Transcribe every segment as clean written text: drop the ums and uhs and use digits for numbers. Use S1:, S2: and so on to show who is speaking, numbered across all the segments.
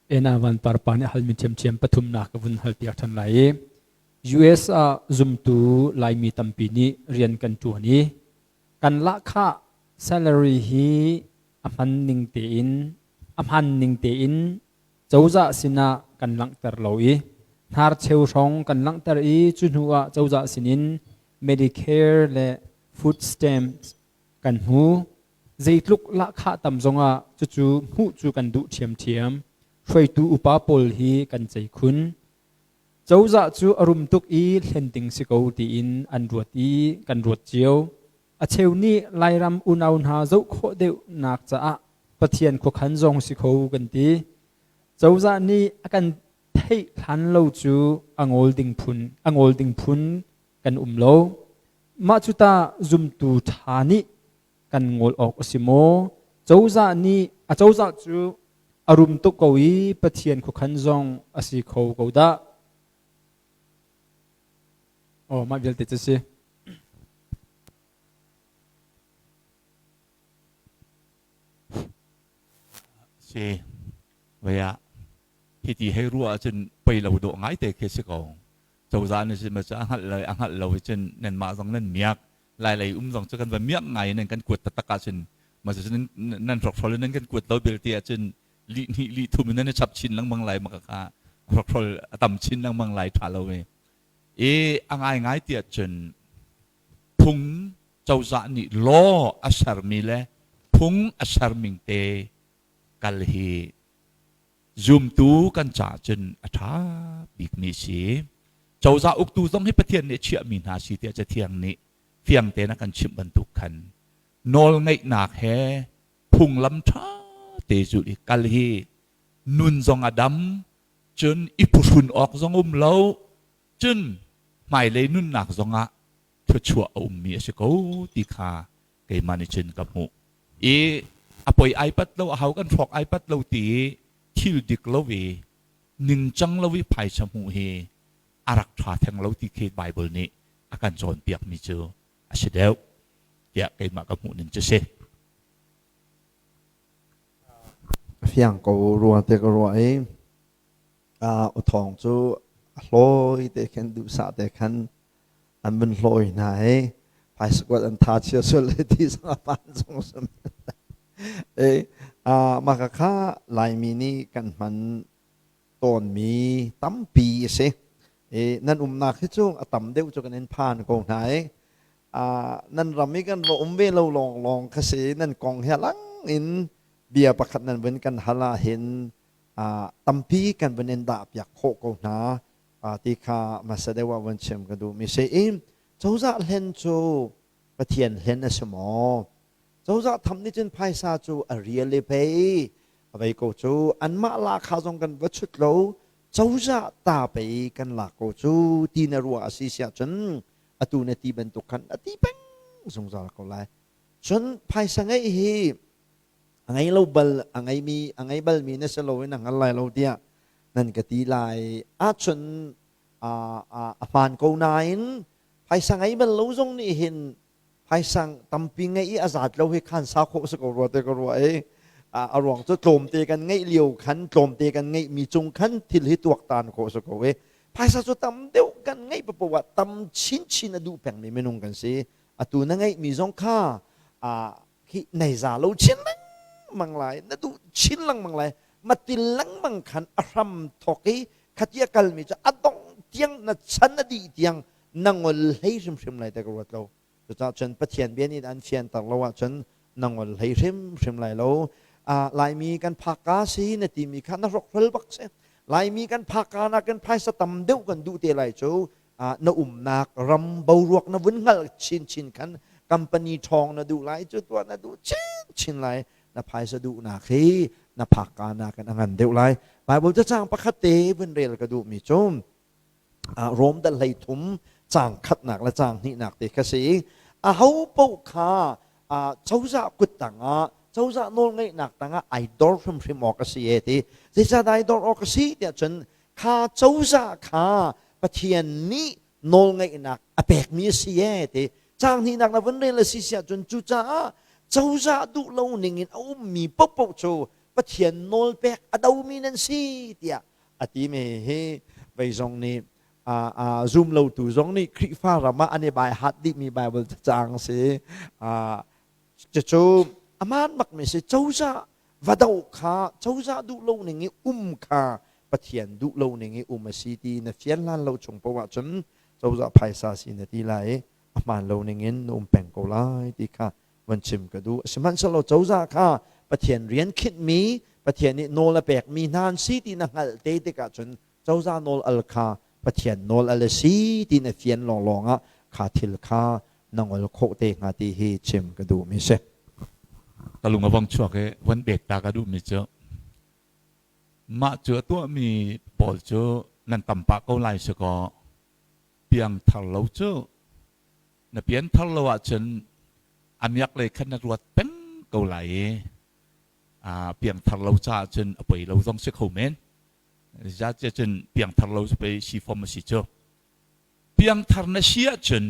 S1: Ena Van Parpa nih halmi ṭhiamṭhiam pathumnak ka vun halpiak ṭhan lai i US ah zumtu Laimi tampi nih rian kan ṭuan i kan lahkhah salary hi a hman ning tein a hman ning tein cozah sinah kan langhter lo i hnarcheu hrawng kan langhter i cu hnu ah cozah sinin Medicare le food stamps kan hmu. Zeitluk lahkhah tam zongah cucu hmuh cu kan duh ṭhiamṭhiam. Hruaitu upa pawl hi kan cei khun. Cozah cu a rum tuk i hlen ding si ko tiin an ruat i kan ruat cio. A cheu nih Lairam unau hna zoh khawh deuhnak caah Pathian khuakhan zong si kho kan ti. Cozah nih a kan theih hlan lo cu a ngol ding phun a ngol ding phun kan um lo. Mah cu tah zumtu ṭha nih kan ngol awk a si maw? Cozah nih a cozah cu a rum tuk ko i Pathian khuakhan zong a si kho ko dah. Oh, mah vialte cu si.
S2: Si, vei ah hiti hei ruah ahcun pei lo dawh ngai te khi si ko. Cozah nih cun a hngalh lo a hngalh lo cun nanmah zong nan miak Lailei um zong cu kan va miak ngai nan kan kuat taktak ahcun mah cu nan hrokhrol in nan kan kuat lo belte ahcun lih hnih lih thum in nan i chap chin lengmang lai maka kha hrokhrol a tam chin lengmang lai ṭha lo e i a ngaingai ti ahcun phung cozah nih law a sermi le phung a serming te kal hi zumtu kan caah cun a ṭha bikmi si. Cozah uktu zong hi Pathian nih a chiahmi hna si tiah Cathiang nih fiang tein a kan chimh bantuk khan nawlngeihnak he phunglam ṭha te zulh i kal hi nun zong a dam, cun i phuhrun awk zong um lo, cun hmailei nunnak zongah thluachuah a ummi a si ko ti kha keimah nih cun ka hmuh. I a poi ai pat lo, a hau kan hrawk ai pat lo ti i thil dik lo i ningcang lo i phaisa hmuh hi a rak ṭha theng lo ti khi Bible nih a kan cawnpiakmi cu a si deuh tiah keimah ka hmuh ning cu si.
S3: Fiang ko rua te ka ruah i u thawng cu a hlawi te khan duhsah te khan an vun hlawi hna i phaisa kuat an tha chia sual le ti zong a pan zong sum e mah ka kha Laimi nih kan hman tawnmi tampi a si i nan umnak hi cu a tam deuh cu kan in phan ko hna i nan ram i kan va um ve lo lawng lawng kha si nan kong he lang in bia pakhat nan vun kan hal ah hin tampi kan vun in dah piak khawh ko hna ti kha hmasa deuh ah vun chim ka duh mi si i cozah hlen cu Pathian hlen a si maw? Cozah tham nih cun phaisa cu a rial i pei a vei ko cu anmah la kha zong kan va chut lo cozah ta pei kan lak ko cu ti na ruah a si siah cun atu na ti bantuk khan a ti peng zungzal ko lai. Cun phaisa ngeih hi a ngei lo bal a ngeimi a ngei balmi na si lo in a hngal lai lo tiah nan ka ti lai ahcun a hmaan ko nain phaisa ngei bal lo zong nih hin phaisa tampi ngeih i a zat lo hi khan sa khawh si ko rua te ka ruah i a ruang cu tlawmte kan ngeih lio khan tlawmte kan ngeih mi cung khan thil hi tuaktan khawh si ko i phaisa cu tam deuh kan ngeih papoh ah tam chinchin a duh pengmi minung kan si. Atu na ngeihmi zong kha khi nei za lo chin lengmang lai, na duh chin lengmang lai, matil lengmang khan a hram thawk i khatia kalmi cu a dongh tiang na chan a dih tiang na ngol hlei hrimhrim lai te ka ruat lo. Cucaah cun Pathian bia nih an fianter lo ahcun na ngol hlei hrimhrim lai lo. Laimi kan phakka si na timi kha na hrokhrol bak si. Laimi kan phakka na kan phaisa tam deuh kan duh te lai cu na umnak ram boruak na vun hngalh chinchin khan company ṭhawng na duh lai cu tuah na duh chinchin lai, na phaisa duhnak hi na phakka nakin a ngan deuh lai. Bible cacang pakhat te vun rel ka duhmi cu Rom dal 13 caang khatnak le caang hnihnak te kha si. Aho paoh kha cozah kut tangah, cozah nawlngeihnak tangah ai dor hrimhrim awk a si e ti. Zeicahdah ai dor awk a si tiah cun kha cozah kha Pathian nih nawlngeihnak a pekmi a si e ti. Caang hnihnak na vun rel a si siah cun, cucaah cozah duh lo ning in a ummi paohpaoh cu Pathian nawlpek a domi nan si tiah a timi hi vei zong nih zum lotu zong nih Khrihfa ram ah an i bai hat dihmi Bible cacang si. Cucu aman bakmi si. Cozah va doh kha, cozah duh lo ning i um kha Pathian duh lo ning i um a si ti na fian hlan lo chung paoh ahcun cozah phaisa si na ti lai i a hmaan lo ning in na um peng ko lai ti kha van chim ka duh. Sihmanhsehlaw cozah kha Pathian rian khinhmi, Pathian nih nawl a pekmi hna an si ti na hngalh te tikah cun cozah nawl al kha Pathian nawl al a si ti na fian lawnglawng ah kha thil kha na ngol khawh te hnga ti hi chim ka duhmi si.
S2: Ka lung a vong chuak i von bet ta ka duhmi cu mah cu a tuahmi pawl cu nan tam pah ko lai si kaw, piangthar lo cu na pianthar lo ahcun a miak lei khan na ruat peng ko lai i piangthar lo caah cun a poi lo zong si kho men. Zeicahtiah cun piangthar lo cu pei sifom a si cu. Piangthar na si ahcun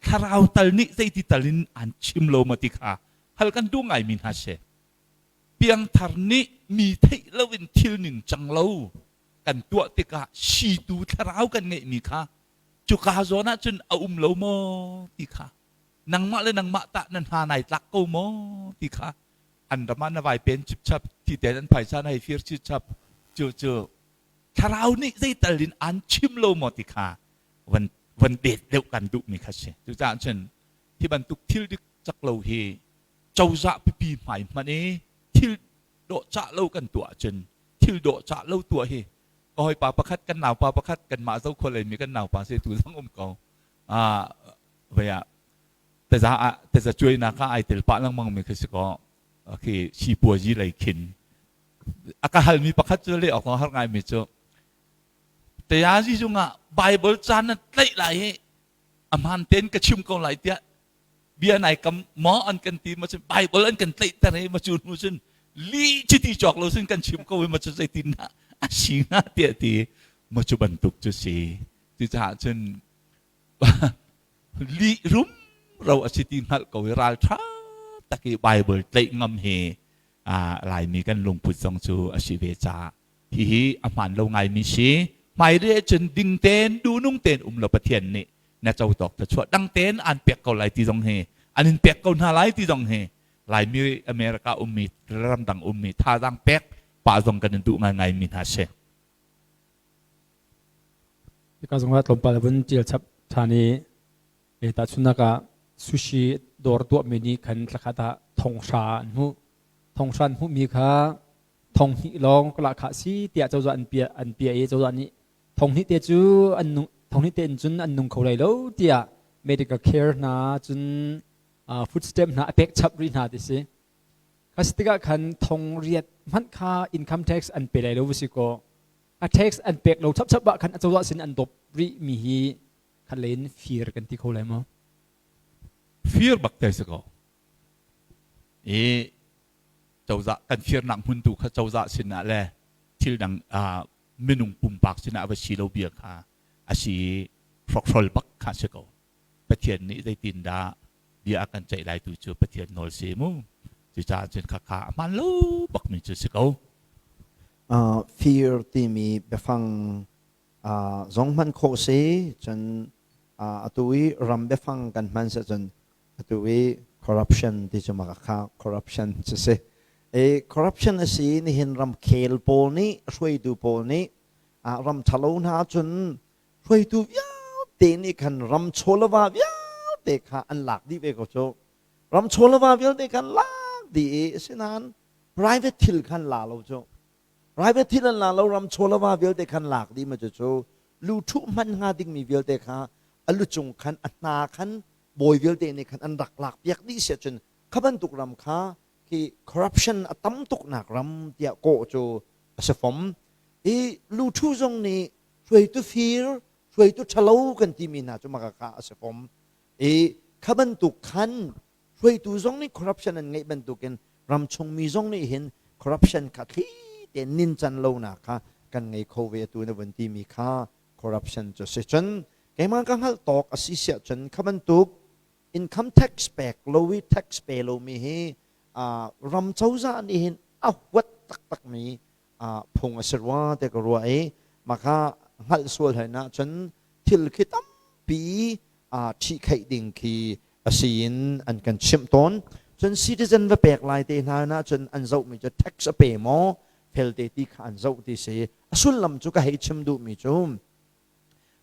S2: thlarau tal nih zeiti tal in an chim lo ma ti kha hal kan duh ngaimi hna si. Piangthar nih mi theih loin thil ning cang lo kan tuah tikah situ thlarau kan ngeihmi kha cuka zawn ah cun a um lo maw ti kha, nangmah le nangmah tah na hna nai tlak ko maw ti kha, an ram ah na vai pen chipchap ti ten an phaisa na hei fir chipchap cu cu thlarau nih zeital in an chim lo maw ti kha van van det deuh kan duhmi kha si. Cucaah cun hi bantuk thil dik cak lo hi cozah pipi hmai hmanh i thil dawhcah lo kan tuah ahcun, thil dawhcah lo tuah hi, ka hawipa pakhat, kan naupa pakhat, kanmah Zokhua leimi kan naupa si, tu zong um ko, vei ah taza ah taza cuainak ah ai tel pah lengmang mi khi si kaw, khi sipuazi lei khin a ka halmi pakhat cu leh awk har ngai mi cu, tayazi zungah Bible caan na tlaih lai i a hmaan tein ka chim ko lai tiah bia nai kam maw an kan ti ma cun, Bible an kan tlaihter i ma cu hnu cun li chiti cawk lo cun kan chim ko i ma cu zeitin dah a si hnga tiah ti ma cu bantuk cu si. Cucaah cun lih rumro a si ti hngalh ko i ralṭha tak i Bible tlaih ngam hi Laimi kan lungput zong cu a si ve caah hihi a hmaan lo ngaimi si. Hmailei cun ding tein, duhnung tein um lo Pathian nih na co tawk thluachuah dang tein aan pek ko lai ti zong hi, an in pek ko hna lai ti zong hi, Laimi America ummi, ramdang ummi thazaang pek pah zong kan in duh ngaingai mi hna si.
S1: Hika zong ah tlawmpal vun ṭial chap ṭhan i tahchunhnak ah sushi dawr tuahmi nih khan thlakhat ah thonghra an hmuh. Thonghra an hmuhmi kha 2000 lawng ka lahkhah si tiah cozah an piah an piah i cozah nih 2000 te cu an nung, 2000 te in cun an nung kho lai lo tiah medical care hna cun food stamp hna a pek chap rih hna ti si. Kha si tikah khan 8000 hmanh kha income tax an pe lai lo va si kaw, a tax an pek lo chapchap ah khan a cozah sin an dawp rih mi hi khat lei in fir kan ti kho lai maw?
S2: Fir bak te si ko. I cozah kan firnak hmun tu kha cozah sinah le thil dang minung pumpak sinah va si lo bia kha a si i hrokhrol bak kha si ko. Pathian nih zeitindah bia a kan ceih lai tu cu Pathian nawl si mu. Cucaah cun khakha a hmaan lo bakmi cu si ko.
S3: Fir timi biafang zong hman khawh si, cun atu i ram biafang kan hman si cun atu i corruption ti cu maka kha corruption cu si. E corruption a si nihin ramkhel pawl nih, hruaitu pawl nih, ram ṭhalo hna cun hruaitu vialte nih khan ram chawlava vialte kha an lak dih ve ko cu. Ram chawlava vialte khan lak dih i asinain private thil khan la lo cu. Private thil an la lo, ram chawlava vialte khan lak dih ma cu lu thuh hman hnga dingmi vialte kha a lu cung khan a hna khan bawi vialte nih khan an rak lak piak dih si ahcun kha bantuk ram kha khi corruption a tam tuknak ram tiah kawh cu a si fom. I luthu zong nih hruaitu fir, hruaitu ṭhalo kan timi hna cu maka kha a si fom. I kha bantuk khan hruaitu zong nih corruption an ngeih bantukin ramchung mi zong nih hin corruption kha thli tein nincan lonak kha kan ngei kho ve. Atu na vun timi kha corruption cu si. Cun keimah ka hngalh tawk a si siah cun kha bantuk income tax pek lo i tax pe lomi hi ram cozah nih hin a huat taktakmi phung a si rua te ka ruah i maka hngalh sual hai na cun thil khi tampi ṭhihkhaih ding khi a si in an kan chimh tawn. Cun citizen va pek lai te hna na cun an zohmi cu tax a pe maw felte ti kha an zoh ti si. A sullam cu ka hei chim duhmi cu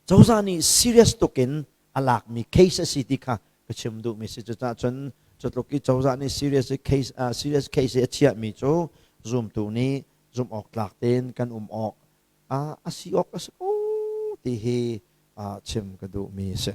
S3: cozah nih serious tukin a lakmi case a si ti kha ka chim duhmi si. Cucaah cun cutluk i cozah nih serious case serious case a chiahmi cu zumtu nih zumh awk tlak tein kan um awk a si awk a si ko ti hi chim ka duhmi a si.